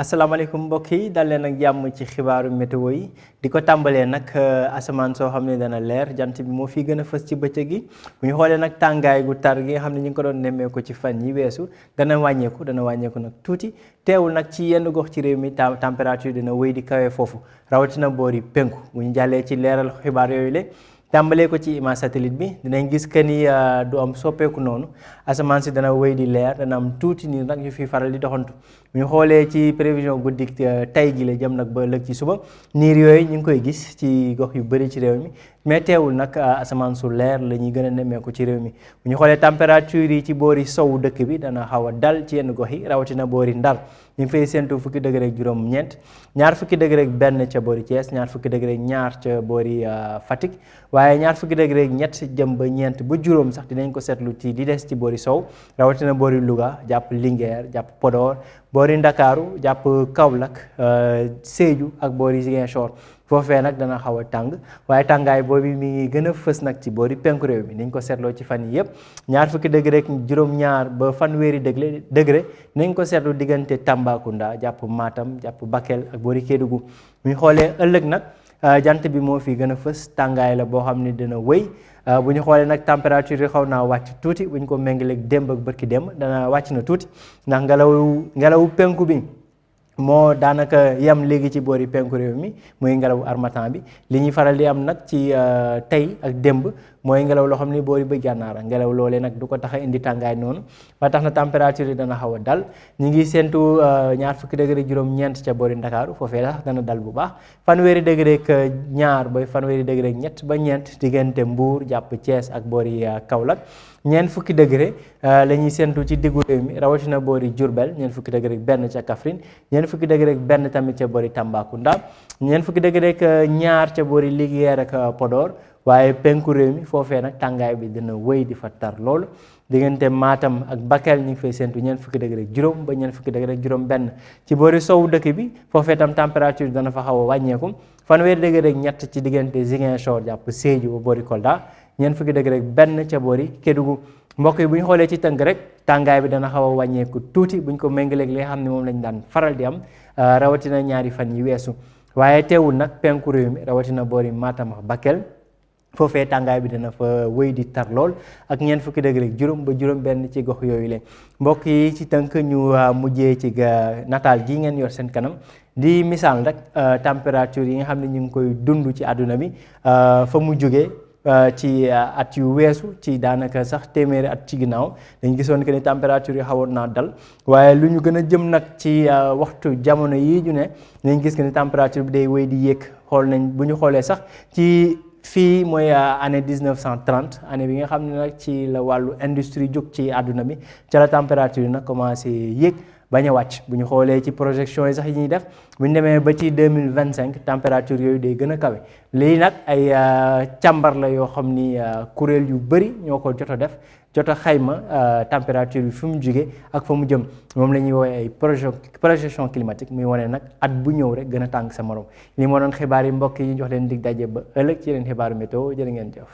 asalaamaaleykum mbokk yi dal leen ak jàmm ci xibaaru météo yi di ko tàmbalee nag asamaan soo xam ne dana leer jant bi moo fi gën a fës ci bëccëg gi bu ñu xoolee nag tàngaay gu tar gi nga xam ne ñu ngi ko doon nemmeeku ci fan yi weesu dana wàññeeku nag tuuti teewul nag ci yenn gox ci réew mi température dina wéy di kawee foofu rawatina boori penku bu ñu jàllee ci leeral xibaar yooyu le tàmbalee ko ci image satellite bi dinañ gis que ni du am soppeeku noonu asamaan si dana wéy di leer dana am tuuti nii nag ñu fi faral di doxantu bu ñu xoolee ci prévision guddi tey gi la jëm nag ba ëllëg ci suba niir yooyu ñu ngi koy gis ci gox yu bëri ci réew mi mais teewul nag asamaan su leer la ñuy gën a nemmeeku ci réew mi bu ñu xoolee température yi ci boori sowu dëkk bi dana xaw a dal ci yenn gox yi rawatina boori Ndar ñu ngi fay séntu fukki degré ak juróom-ñeent ñaar fukki degré ak benn ca boori Thiès ñaar fukki degré ak ñaar ca boori Fatick waaye ñaar fukki degré ak ñett jëm ba ñeent ba juróom sax dinañ ko seetlu ci di des ci boori sow rawatina boori Louga jàpp Linguère jàpp Podor boori Ndakaaru jàpp Kaolack Sédhiou ak boori Ziguinchor foofee nag dana xaw a tàng waaye tàngaay boobu mi ngi gën a fës nag ci boori penku réew mi niñ ko seetloo ci fan yi yëpp ñaar fukki degré ak juróom-ñaar ba fanweeri degré nañ ko seetlu diggante Tambacounda jàpp Matam jàpp Bakel ak boori Kédougou bu ñu xoolee ëllëg nag jant bi moo fi gën a fës tàngaay la boo xam ne dina wëy bu ñu xoolee nag température yi xaw naa wàcc tuuti bu ñu ko méngaleeg démb ak bërki démb dana wàcc na tuuti ndax ngelawu penku bi moo daanaka yam léegi ci boori penku réew mi mooy ngelawu harmattan bi li ñuy faral di am nag ci tey ak démb mooy ngelaw loo xam ne boori bëj gànnaara ngelaw loolee nag du ko tax a indi tàngaay noonu ba tax na température yi dana xaw a dal ñu ngi séntu ñaar fukki degré juróom-ñeent ca boori Ndakaaru foofee sax dana dal bu baax fanweeri degré ak ñaar ba fanweeri degré ak ñett ba ñeent diggante Mbuur jàpp Thiès ak boori Kaolack ñeent fukki degré la ñuy séntu ci diggu réew mi rawatina boori Diourbel ñeent fukki degré ak benn ca Kaffrine ñeent fukki degré ak benn tamit ca boori Tambacounda ñeent fukki degré ak ñaar ca boori Linguère ak Podor waaye penku réew mi foofee nag tàngaay bi dina wéy di fa tar loolu diggante Matam ak Bakel ñu ngi fay séntu ñeent fukki degré ak juróom ba ñeent fukki degré ak juróom benn ci boori sowu dëkk bi foofee tam température dana fa xaw a wàññeeku fanweeri degré ak ñett ci diggante Ziguinchor jàpp Sédhiou ba boori Kolda ñeent fukki degré ak benn ca boori Kédougou mbokk yi bu ñu xoolee ci tënk rek tàngaay bi dana xaw a wàññeeku tuuti bu ñu ko méngaleeg li nga xam ne moom lañ daan faral di am rawatina ñaari fan yi weesu waaye teewul nag penku réew mi rawatina boori Matam ak Bakel foofee tàngaay bi dana fa wéy di tar lool ak ñeent fukki degré ak juróom ba juróom benn ci gox yooyu le mbokk yi ci tënk ñu mujjee ci nataal gi ngeen yor seen kanam di misaal rek température yi nga xam ne ñu ngi koy dund ci àdduna bi fa mu jógee ci at yu weesu ci daanaka sax téeméeri at ci ginnaaw dañ gisoon que ni température yi xawoon naa dal waaye lu ñu gën a jëm nag ci waxtu jamono yii ñu ne dañ gis que ni température bi day wéy di yéeg xool nañ bu ñu xoolee sax ci fii mooy année 1930 année bi nga xam ne nag ci la wàllu industrie jóg ci àdduna bi ca la température yi nag commencé yéeg bañ a wàcc bu ñu xoolee ci projection yi sax yi ñuy def bu ñu demee ba ci 2025 température yooyu day gën a kawe lii nag ay càmbar la yoo xam ni kuréel yu bëri ñoo ko jot a def jot a xayma température bi fi mu jóge ak fa mu jëm moom la ñuy woowee ay projection climatique muy wane nag at bu ñëw rek gën a tàng sa morom li moo doon xibaar yi mbokk yi jox leen dig daje ba ëllëg ci yeneen xibaaru météo jërë ngeen jëf